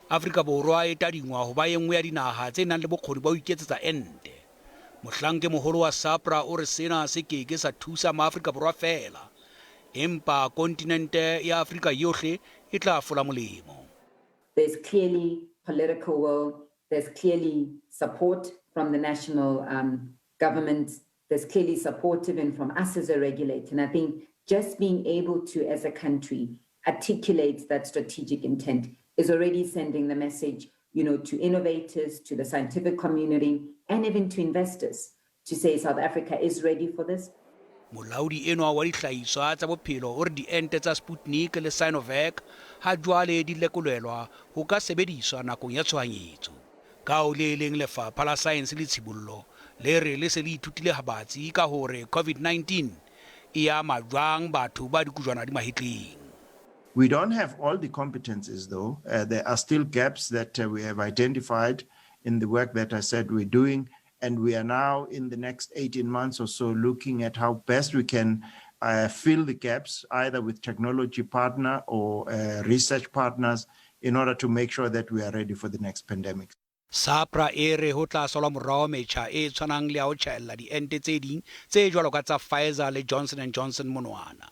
Afrika Borwa e tadingwa ho ba e nngwe ya dinaha tse nang le bokgoni ba ho iketsetsa ente. Mohlanke moholo wa SAHPRA o re sena se ke ke sa thusa Maafrika Borwa feela, empa kontinente ya Afrika yohle e tla fola molemo. There's clearly political will, there's clearly support from the national um, government, there's clearly support even from us as a regulator. And I think just being able to, as a country, articulate that strategic intent is already sending the message, to innovators, to the scientific community, and even to investors to say South Africa is ready for this. Molaodi enwa wa dihlahiswa tsa bophelo o re diente tsa Sputnik le Sinovac ha jwale di lekolelwa ho ka sebediswa nakong ya tshohanyetso. Ka ho le leng Lefapha la Saense le Tshibollo le re le se le ithutile ha batsi ka hore COVID-19 e ama jwang batho ba dikojwana di mahetleng. We don't have all the competencies though. There are still gaps that we have identified in the work that I said we're doing. And we are now in the next 18 months or so looking at how best we can fill the gaps, either with technology partner or research partners, in order to make sure that we are ready for the next pandemic. SAHPRA e re ho tla salwa morao metjha e tshwanang le ya ho tjhaella diente tse ding tse jwalo ka tsa Pfizer le Johnson and Johnson monwana.